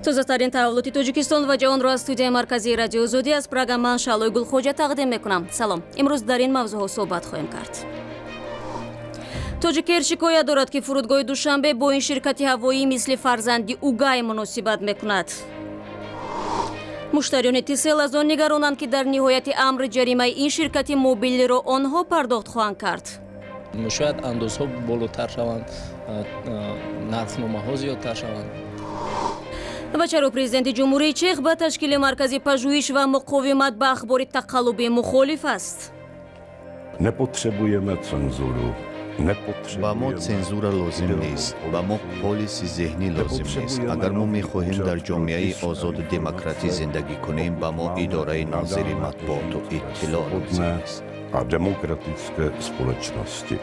Тозатарин таҳаввулоти Тоҷикистон ва ҷаҳонро аз студияи марказии Радиои Озодӣ аз Прага ман, Шаълои Гулхоҷа, тақдим мекунам. Салом. Имрӯз дар ин мавзӯъҳо суҳбат хоҳем кард. Тоҷикэйр шикоят дорад, ки фурудгоҳи Душанбе бо ин ширкати ҳавоӣ мисли фарзанди угай муносибат мекунад. Муштариёни Тисел аз он нигаронанд, ки дар ниҳояти амр ҷаримаи ин ширкати мобилиро онҳо пардохт хоҳанд кард. Шояд андозҳо болотар шаванд, нархномаҳо зиёдтар шаванд. Ва чаро президенти Ҷумҳурии Чех ба ташкили маркази пажӯҳиш ва муқовимат ба ахбори тақаллубӣ мухолиф аст? Nepotřebujeme cenzuru. Ба мо цензура лозим нест, ба мо полиси зеҳнӣ лозим нест. Агар мо мехоҳем дар ҷомеаи озоду демократӣ зиндагӣ кунем, ба мо идораи нозири матбуоту иттилоъ лозим нест. A demokratické společnosti.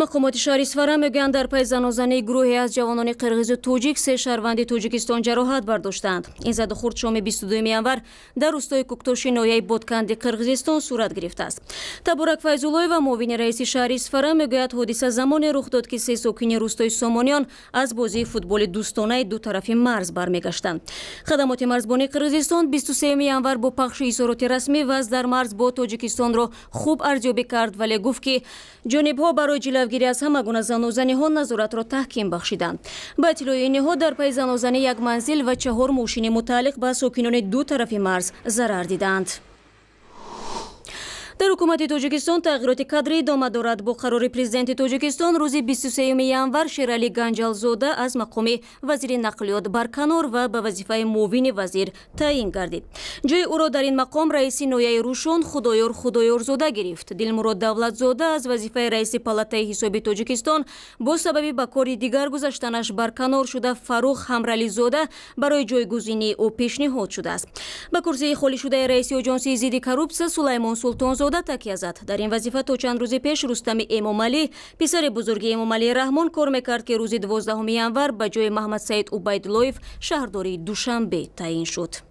Мақомоти шаҳри Исфара мегӯянд, дар пайи занозании гурӯҳе аз ҷавонони қирғизу тоҷик се шаҳрванди Тоҷикистон ҷароҳат бардоштаанд. Ин задухӯрд шоми 22 январ дар рӯстои Куктоши ноҳияи Ботканди Қирғизистон сурат гирифтааст. Таборак Файзуллоева, муовини раиси шаҳри Исфара, мегӯяд, ҳодиса замоне рух дод, ки се сокини рӯстои Сомониён аз бозии футболи дӯстонаи ду тарафи марз бармегаштанд. Хадамоти марзбонии Қирғизистон 23 январ бо пахши изҳороти расмӣ вазъ дар марз бо Тоҷикистонро хуб арзёбӣ кард, вале гуфт, ки ҷонибҳо барои ҷилавгирӣ аз ҳама гуна занозаниҳо назоратро таҳким бахшиданд. Ба иттилои ин ниҳод, дар пайи занозанӣ як манзил ва чаҳор мошини мутааллиқ ба сокинони ду тарафи марз зарар дидаанд. Дар ҳукумати Тоҷикистон тағйироти кадрӣ идома дорад. Бо қарори президенти Тоҷикистон рӯзи 23 январ Шералӣ Ганҷалзода аз мақоми вазири нақлиёт барканор ва ба вазифаи муовини вазир таъин гардид. Ҷои ӯро дар ин мақом раиси ноҳияи Рӯшон Худоёр Худоёрзода гирифт. Дилмурод Давлатзода аз вазифаи раиси Палатаи ҳисоби Тоҷикистон бо сабаби ба кори дигар гузаштанаш барканор шуда, Фаррух Ҳамрализода барои ҷойгузинии ӯ пешниҳод шудааст. Ба курсии холишудаи раиси Оҷонсии зидди коррупсия Сулаймон Султонзода такя зад. Дар ин вазифа то чанд рӯзи пеш Рустами Эмомалӣ, писари бузурги Эмомалӣ Раҳмон, кор мекард, ки рӯзи 12 январ ба ҷои Маҳмадсаид Убайдуллоев шаҳрдории Душанбе таъин шуд.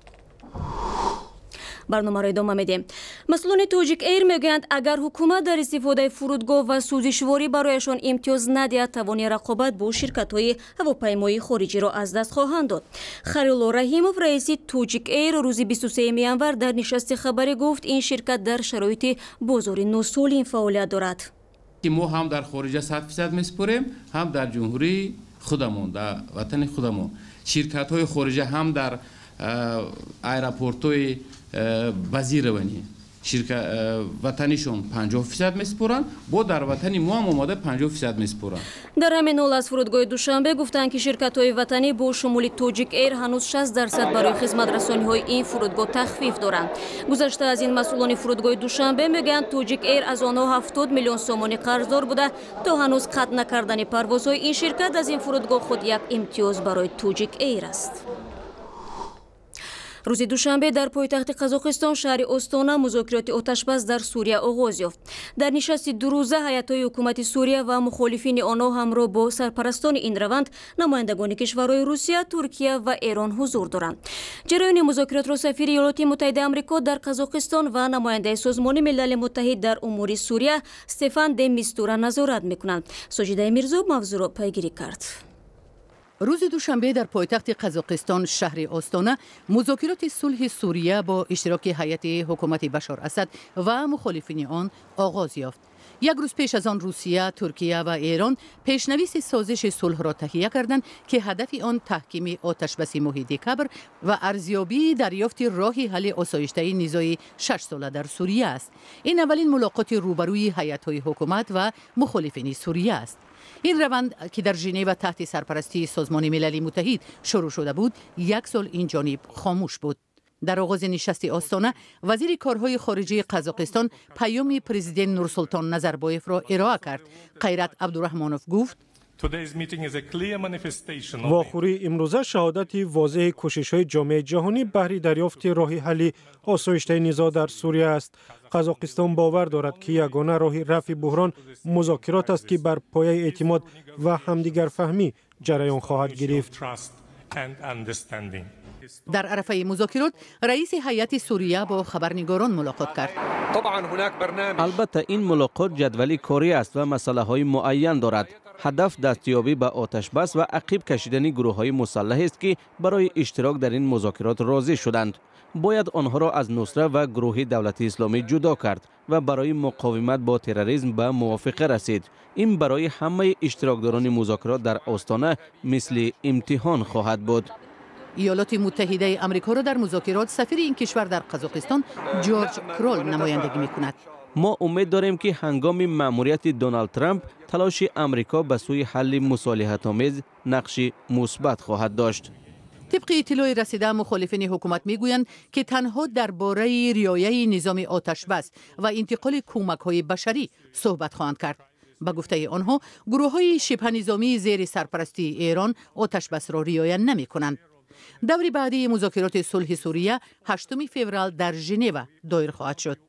Барномаро идома медиҳем. Масъулони Тоҷик Эйр мегӯянд, агар ҳукумат дар истифодаи фурудгоҳ ва сӯзишворӣ барояшон имтиёз надиҳад, тавони рақобат бо ширкатҳои ҳавопаймоии хориҷиро аз даст хоҳанд дод. Харилло Раҳимов, раиси Тоҷик Эйр, рӯзи 23 январ дар нишасти хабарӣ гуфт, ин ширкат дар шароити бозори носолим фаъолият дорад. Мо ҳам дар хориҷа 100% месупорем, ҳам дар ҷумҳурии худамон, дар ватани худамон. Ширкатҳои хориҷа ҳам дар аэропортҳои базированӣ ватанишон 50% месупоранд, бо дар ватани мо ҳам омода 50% месупоранд. Дар ҳамин ҳол аз фурудгоҳи Душанбе гуфтанд, ки ширкатҳои ватанӣ бо шумули Тоҷик Эйр ҳанӯз 60% барои хизматрасониҳои ин фурудгоҳ тахфиф доранд. Гузашта аз ин, масъулони фурудгоҳи Душанбе мегӯянд, Тоҷик Эйр аз онҳо 70 миллион сомонӣ қарздор буда, то ҳанӯз қатъ накардани парвозҳои ин ширкат аз ин фурудгоҳ худ як имтиёз барои Тоҷик Эйр аст. Рӯзи душанбе дар пойтахти Қазоқистон, шаҳри Остона, музокироти оташбас дар Сурия оғоз ёфт. Дар нишасти дурӯза ҳайатҳои ҳукумати Сурия ва мухолифини онҳо ҳамроҳ бо сарпарастони ин раванд, намояндагони кишварҳои Русия, Туркия ва Эрон, ҳузур доранд. Ҷараёни музокиротро сафири Иёлоти Муттаҳидаи Амрико дар Қазоқистон ва намояндаи Созмони Милали Муттаҳид дар умури Сурия Стефан де Мистура назорат мекунанд. Соҷидаи Мирзо мавзӯъро пайгирӣ кард. Рӯзи душанбе дар пойтахти Қазоқистон, шаҳри Остона, музокироти сулҳи Сурия бо иштироки ҳайати ҳукумати Башор Асад ва мухолифини он оғоз ёфт. Як рӯз пеш аз он Русия, Туркия ва Эрон пешнависи созиши сулҳро таҳия карданд, ки ҳадафи он таҳкими оташбаси моҳи декабр ва арзёбии дарёфти роҳи ҳалли осоиштаи низои шашсола дар Сурия аст. Ин аввалин мулоқоти рӯбарӯи ҳайатҳои ҳукумат ва мухолифини Сурия аст. Ин раванд, ки дар Женева таҳти сарпарастии Созмони Милали Муттаҳид шурӯъ шуда буд, як сол ин ҷониб хомӯш буд. Дар оғози нишасти Остона вазири корҳои хориҷии Қазоқистон паёми президент Нурсултон Назарбоевро ироа кард. Қайрат Абдураҳмонов гуфт: Вохӯрии имрӯза шаҳодати возеҳи кӯшишҳои ҷомеаи ҷаҳонӣ баҳри дарёфти роҳи ҳалли осоиштаи низоъ дар Сурия аст. Қазоқистон бовар дорад, ки ягона роҳи рафъи буҳрон музокирот аст, ки бар пояи эътимод ва ҳамдигарфаҳмӣ ҷараён хоҳад гирифт. Дар арафаи музокирот раиси ҳайати Сурия бо хабарнигорон мулоқот кард. Албатта, ин мулоқот ҷадвали корӣ аст ва масъалаҳои муайян дорад. Ҳадаф дастёбӣ ба оташбас ва ақиб кашидани гурӯҳҳои мусаллаҳ аст, ки барои иштирок дар ин музокирот розӣ шуданд. Бояд онҳоро аз Нусра ва гурӯҳи Давлати Исломӣ ҷудо кард ва барои муқовимат бо терроризм ба мувофиқа расид. Ин барои ҳамаи иштирокдорони музокирот дар Остона мисли имтиҳон хоҳад буд. Иёлоти Муттаҳидаи Амрикоро дар музокирот сафири ин кишвар дар Қазоқистон Ҷорҷ Крол намояндагӣ мекунад. Мо умед дорем, ки ҳангоми маъмурияти Доналд Трамп талоши Амрико ба сӯи ҳалли мусолиҳатомез нақши мусбат хоҳад дошт. Тибқи иттилои расида, мухолифини ҳукумат мегӯянд, ки танҳо дар бораи риояи низоми оташбас ва интиқоли кӯмакҳои башарӣ суҳбат хоҳанд кард. Ба гуфтаи онҳо, гурӯҳҳои шибҳанизомии зери сарпарастии Эрон оташбасро риоя намекунанд. Даври баъдии музокироти сулҳи Сурия 8 феврал дар Женева доир хоҳад шуд.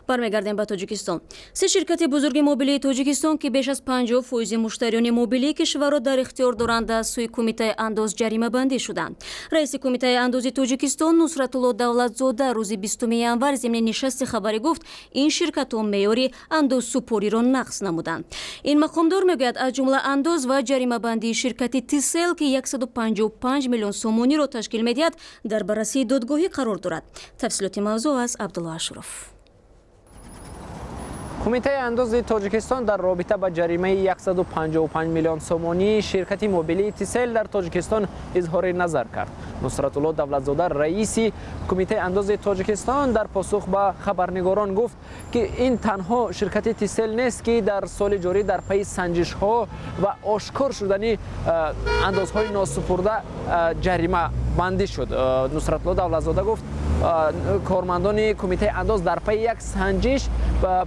Бармегардем ба Тоҷикистон. Се ширкати бузурги мобилии Тоҷикистон, ки беш аз 50% муштариёни мобилии кишварро дар ихтиёр доранд, аз сӯи Кумитаи андоз ҷаримабандӣ шуданд. Раиси Кумитаи андози Тоҷикистон Нусратулло Давлатзода рӯзи 20 январ зимни нишасти хабарӣ гуфт, ин ширкатҳо меъёри андозсупориро нақз намуданд. Ин мақомдор мегӯяд, аз ҷумла андоз ва ҷаримабандии ширкати Тисел, ки 155 миллион сомониро ташкил медиҳад, дар баррасии додгоҳӣ қарор дорад. Тафсилоти мавзӯъ аз Абдулло Ашуров. Кумитаи андози Тоҷикистон дар робита ба ҷаримаи 155 миллион сомонии ширкати мобилии Тисел дар Тоҷикистон изҳори назар кард. Нусратулло Давлатзода, раиси Кумитаи андози Тоҷикистон, дар посух ба хабарнигорон гуфт, ки ин танҳо ширкати Тисел нест, ки дар соли ҷорӣ дар пайи санҷишҳо ва ошкор шудани андозҳои носупурда ҷарима бандӣ шуд. Нусратулло Давлатзода гуфт, кормандони Кумитаи андоз дар пайи як санҷиш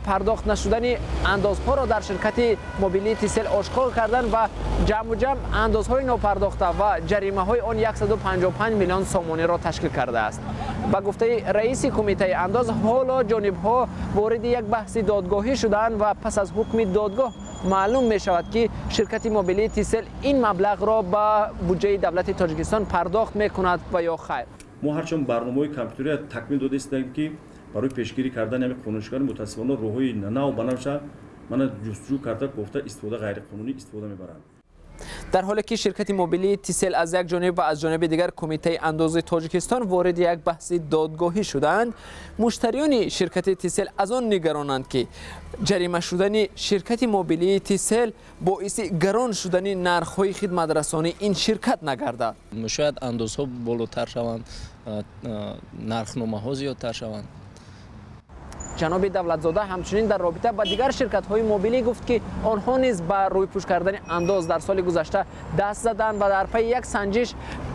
пардохт нашудани андозҳоро дар ширкати мобилии Тисел ошкор карданд ва ҷамъу ҷамъ андозҳои нопардохта ва ҷаримаҳои он 155 миллион сомониро ташкил кардааст. Ба гуфтаи раиси Кумитаи андоз, ҳоло ҷонибҳо вориди як баҳси додгоҳӣ шуданд ва пас аз ҳукми додгоҳ маълум мешавад, ки ширкати мобилии Тисел ин маблағро ба буҷаи давлати Тоҷикистон пардохт мекунад ва ё хайр. Мо ҳарчанд барномаҳои компютерия такмил дода истодаем, ки барои пешгирӣ кардани ҳамин қонуншиканӣ, мутаассифона, роҳҳои нав ба навша мана ҷустуҷӯ карда кофта истифода ғайриқонунӣ истифода мебаранд. Дар ҳоле ки ширкати мобилии Тисел аз як ҷониб ва аз ҷониби дигар Кумитаи андози Тоҷикистон вориди як баҳси додгоҳӣ шудаанд, муштариёни ширкати Тисел аз он нигаронанд, ки ҷарима шудани ширкати мобилии Тисел боиси гарон шудани нархҳои хидматрасонии ин ширкат нагардад. Шояд андозҳо болотар шаванд, нархномаҳо зиёдтар шаванд. Ҷаноби Давлатзода ҳамчунин дар робита ба дигар ширкатҳои мобилӣ гуфт, ки онҳо низ ба рӯйпӯш кардани андоз дар соли гузашта даст заданд ва дар пайи як санҷиш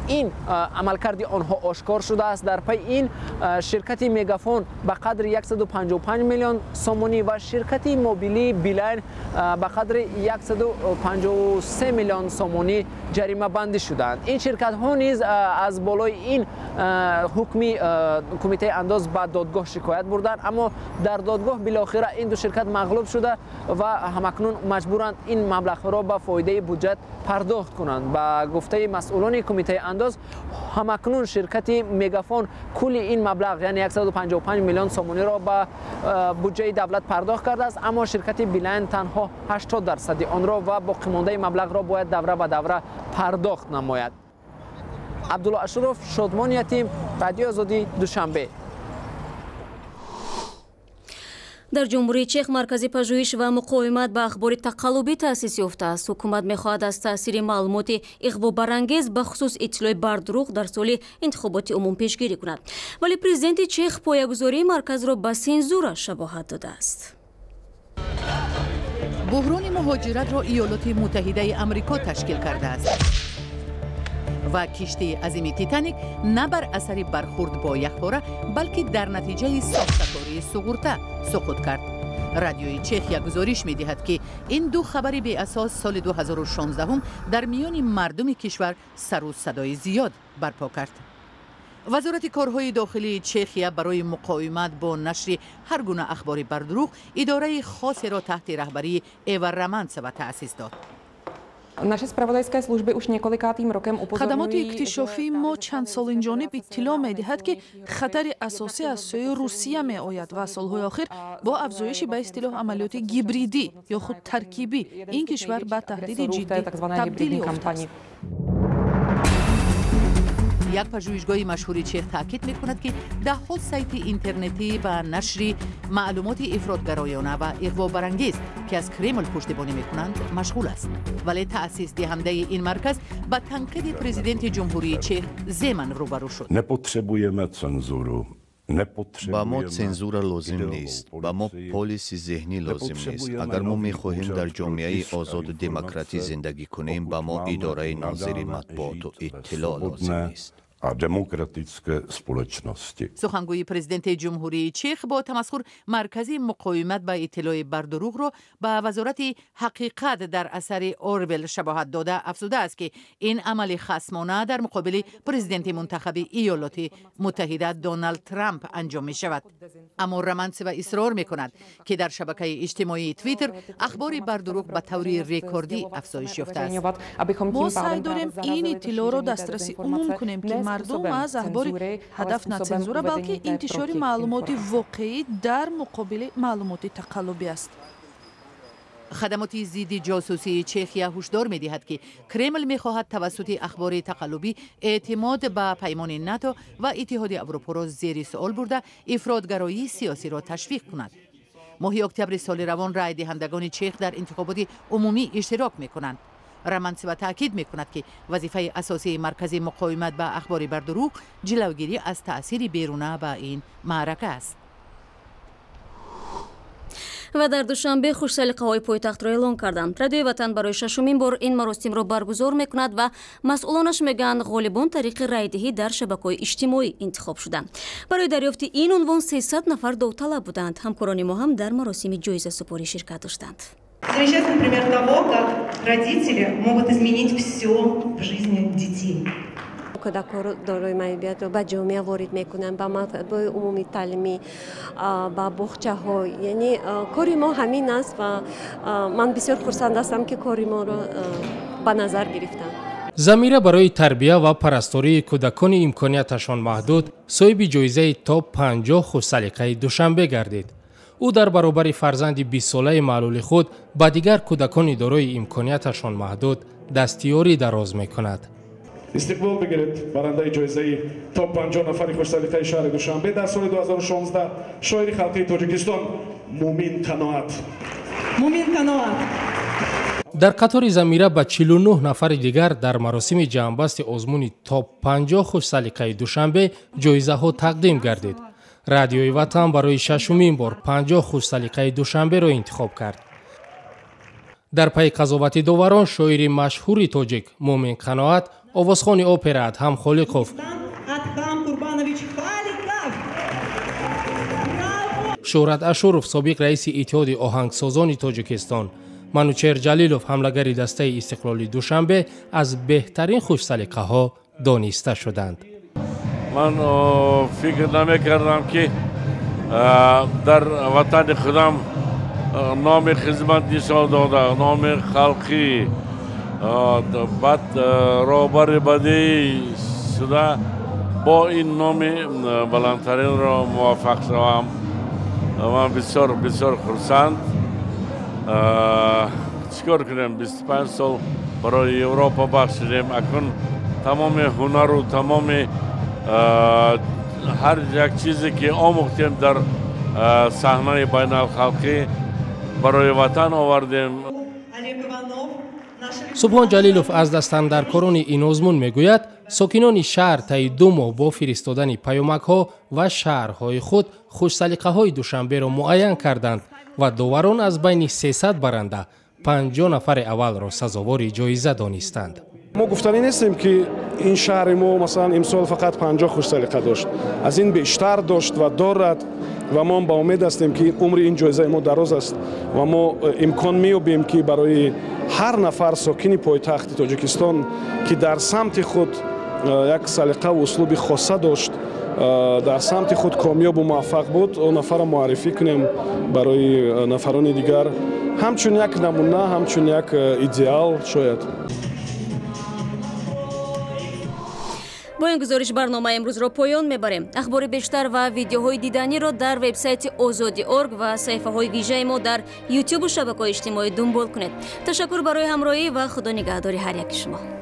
ин амалкарди онҳо ошкор шудааст. Дар пайи ин ширкати Мегафон ба қадри 155 миллион сомонӣ ва ширкати мобилии Билайн ба қадри 153 миллион сомонӣ ҷаримабандӣ шуданд. Ин ширкатҳо низ аз болои ин ҳукми Кумитаи андоз ба додгоҳ шикоят бурданд, аммо дар додгоҳ билохира ин ду ширкат мағлуб шуда ва ҳамакнун маҷбуранд ин маблағҳоро ба фоидаи буҷет пардохт кунанд. Ба гуфтаи масъулони Кумитаи андоз, ҳамакнун ширкати Мегафон кулли ин маблағ, яъне 155 миллион сомониро ба буҷаи давлат пардохт кардааст, аммо ширкати Билайн танҳо 80% онро ва боқимондаи маблағро бояд давра ба давра пардохт намояд. Абдулло Ашуров, Шодмон Ятим, Радиои Озодӣ, Душанбе. Дар Ҷумҳурии Чех маркази пажӯҳиш ва муқовимат ба ахбори тақаллубӣ таъсис ёфтааст. Ҳукумат мехоҳад аз таъсири маълумоти иғвобарангез, бахусус иттилои бардурӯғ дар соли интихоботи умум пешгирӣ кунад. Вале президенти Чех поягузории марказро ба сензура шабоҳат додааст. Буҳрони муҳоҷиратро Иёлоти Муттаҳидаи Амрико ташкил кардааст ва киштии азими Титаник на бар асари бархурд бо яхпора, балки дар натиҷаи сохтакории суғурта суқут кард. Радиои Чехия гузориш медиҳад, ки ин ду хабари беасос соли 2016 дар миёни мардуми кишвар сару садои зиёд барпо кард. Вазорати корҳои дохилии Чехия барои муқовимат бо нашри ҳар гуна ахбори бардурӯғ идораи хосеро таҳти раҳбарии Эва Романцева таъсис дод. Naše spravodajské služby už několikátým rokem upozorňují, Хадамоти иктишофии мо чанд сол инҷониб иттилоъ медиҳад, ки хатари асосӣ аз сӯи Русия меояд ва солҳои охир бо афзоиши ба истилоҳ амалиёти гибридӣ ё худ таркибӣ ин кишвар ба таҳдиди ҷиддӣ табдил ёфтааст. Як пажӯҳишгоҳи машҳури чех таъкид мекунад, ки даҳҳо сайти интернетӣ ба нашри маълумоти ифротгароёна ва иғвобарангез, ки аз Кремл пуштибонӣ мекунанд, машғул аст. Вале таъсисдиҳандаи ин марказ ба танқиди президенти Ҷумҳурии Чех Земан рӯбарӯ шуд. Nepotřebujeme cenzuru. Ба мо цензура лозим нест, ба мо полиси зеҳнӣ лозим нест. Агар мо мехоҳем дар ҷомеаи озоду демократӣ зиндагӣ кунем, ба мо идораи нозири матбуоту иттилоъ лозим нест. A demokratické společnosti. Сухангӯи президенти Ҷумҳурии Чех бо тамасхур Маркази муқовимат ба иттилои бардурӯғро ба Вазорати ҳақиқат дар асари Орвел шабоҳат дода, афзудааст, ки ин амали хасмона дар муқобили президенти мунтахаби Иёлоти Муттаҳида Доналд Трамп анҷом мешавад. Аммо Романцева исрор мекунад, ки дар шабакаи иҷтимоии Твиттер ахбори бардурӯғ ба таври рекордӣ афзоиш ёфтааст. Мо саъй дорем ин иттилоъро дастраси умум кунем, ки мардум аз ахбори ҳадаф на цензура, балки интишори маълумоти воқеӣ дар муқобили маълумоти тақаллубӣ аст. Хадамоти зидди ҷосусии Чехия ҳушдор медиҳад, ки Кремл мехоҳад тавассути ахбори тақаллубӣ эътимод ба паймони НАТО ва Иттиҳоди Аврупоро зери суол бурда, ифротгароии сиёсиро ташвиқ кунад. Моҳи октябри соли равон раъйдиҳандагони чех дар интихоботи умумӣ иштирок мекунанд. Романцева таъкид мекунад, ки вазифаи асосии Маркази муқовимат ба ахбори бардурӯғ ҷилавгирӣ аз таъсири беруна ба ин маърака аст. Ва дар Душанбе хушсалиқаҳои пойтахтро эълон карданд. Радиои Ватан барои шашумин бор ин маросимро баргузор мекунад ва масъулонаш мегӯянд, ғолибон тариқи райдиҳӣ дар шабакаҳои иҷтимоӣ интихоб шуданд. Барои дарёфти ин унвон 300 нафар довталаб буданд. Ҳамкорони мо ҳам дар маросими ҷоизасупорӣ ширкат доштанд. Замечательный пример того, как родители могут изменить все в жизни детей. Кӯдакҳоро дорои маъюбиятро ба ҷомеа ворид мекунанд, ба мактабҳои умумии таълимӣ, ба боғчаҳо. Яъне кори мо ҳамин аст ва ман бисёр хурсанд ҳастам, ки кори моро ба назар гирифтанд. Замира барои тарбия ва парастории кӯдакони имконияташон маҳдуд соҳиби ҷоизаи то 50 хушсалиқаи Душанбе гардид. Ӯ дар баробари фарзанди 20-солаи маълули худ ба дигар кӯдакони дорои имконияташон маҳдуд дастиёрӣ дароз мекунад. Истиқбол бигиред барандаи ҷоизаи то 50 нафари хушсалиқаи шаҳри Душанбе дар соли 2016, шоири халқии Тоҷикистон Мумин Қаноат. Мумин Қаноат. Дар қатори Замира ба 49 нафари дигар дар маросими ҷамъбасти озмуни то 50 хушсалиқаи Душанбе ҷоизаҳо тақдим гардид. Радиои Ватан барои шашумин бор 50 хушсалиқаи Душанберо интихоб кард. Дар пайи қазовати доварон шоири машҳури тоҷик Мумин Қаноат, овозхони опера Адҳам Холиқов, Шӯҳрат Ашуров, собиқ раиси Иттиҳоди оҳангсозони Тоҷикистон, Манучеҳр Ҷалилов, ҳамлагари дастаи Истиқлоли Душанбе аз беҳтарин хушсалиқаҳо дониста шуданд. Ман фикр намекардам, ки дар ватани худам номи хизмат нишон дода, номи халқӣ, баъд роҳбари бадеӣ шуда, бо ин номи баландтаринро муваффақ шавам. Ман бисёр бисёр хурсанд. Чӣ кор кунем, 25 сол барои Европа бахшидем. Акнун тамоми ҳунару тамоми ҳар як чизе, ки омӯхтем дар саҳнаи байналхалқӣ, барои ватан овардем. Субҳон Ҷалилов аз дастандаркорони ин озмун мегӯяд, сокинони шаҳр таи 2 моҳ бо фиристодани паёмакҳо ва шаҳрҳои худ хушсалиқаҳои Душанберо муайян карданд ва доварон аз байни 300 баранда 50 нафари аввалро сазовори ҷоиза донистанд. Мо гуфтанӣ нестем, ки ин шаҳри мо, масалан, имсол фақат 50 хушсалиқа дошт. Аз ин бештар дошт ва дорад ва мо ба умед ҳастем, ки умри ин ҷоизаи мо дароз аст ва мо имкон меёбем, ки барои ҳар нафар сокини пойтахти Тоҷикистон, ки дар самти худ як салиқаву услуби хоса дошт, дар самти худ комёбу муваффақ буд, он нафарро муаррифӣ кунем барои нафарони дигар, ҳамчун як намуна, ҳамчун як идеал шояд. Бо ин гузориш барномаи имрӯзро поён мебарем. Ахбори бештар ва видеоҳои диданиро дар вебсайти Озодӣ орг ва саҳифаҳои вижаи мо дар ютубу шабакаҳои иҷтимоӣ дунбол кунед. Ташаккур барои ҳамроҳӣ ва худо нигаҳдори ҳар яки шумо.